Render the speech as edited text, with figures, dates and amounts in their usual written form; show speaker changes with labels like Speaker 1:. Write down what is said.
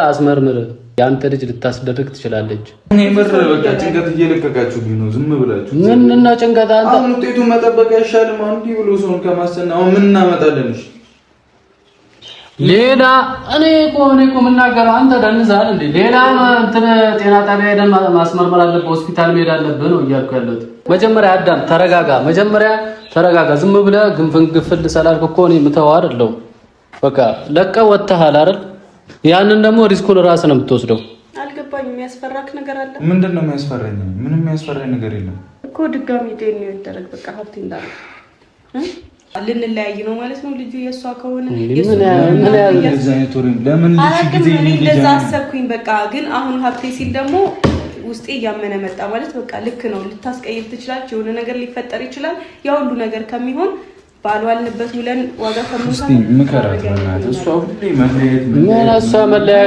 Speaker 1: አስመርምር። የአንተ ልጅ ልታስደርግ ትችላለች።
Speaker 2: እኔ ምር በቃ ጭንቀት እየለቀቃችሁብኝ ነው። ዝም ብላችሁ
Speaker 1: ምን እና ጭንቀት አንተ
Speaker 2: አሁን ውጤቱን መጠበቅ አይሻልም? አሁን እንዲህ ብሎ ሰውን ከማሰና አሁን ምን እናመጣለን? እሺ
Speaker 1: ሌላ እኔ እኮ የምናገረው አንተ ደንዛል እንዴ? ሌላ እንትን ጤና ጣቢያ ሄደን ማስመርመር አለብህ፣ ሆስፒታል መሄድ አለብህ ነው እያልኩ ያለሁት። መጀመሪያ አዳም ተረጋጋ፣ መጀመሪያ ተረጋጋ። ዝም ብለህ ግንፍን ግፍል ስላልክ እኮ እኔ የምተወው አይደለሁም። በቃ ለቀህ ወጥተሃል አይደል? ያንን ደግሞ risk ኡን ራስህ ነው የምትወስደው።
Speaker 3: አልገባኝም። የሚያስፈራክ ነገር አለ?
Speaker 2: ምንድን ነው የሚያስፈራኝ? ምንም የሚያስፈራኝ ነገር የለም
Speaker 3: እኮ። ድጋሚ ዴን ይደረግ በቃ ሀብቴ እንዳለ ልንለያይ ነው ማለት ነው። ልጁ የእሷ ከሆነ
Speaker 2: ለምን
Speaker 3: እንደዛ አሰብኩኝ። በቃ ግን አሁን ሀብቴ ሲል ደግሞ ውስጤ እያመነ መጣ ማለት በቃ ልክ ነው። ልታስቀይር ትችላለች፣ የሆነ ነገር ሊፈጠር ይችላል። ያ ሁሉ ነገር ከሚሆን ባልዋልንበት ውለን ዋጋ
Speaker 2: ምከራት። እሷ ሁሌ መለያየት
Speaker 1: ምን እሷ መለያየት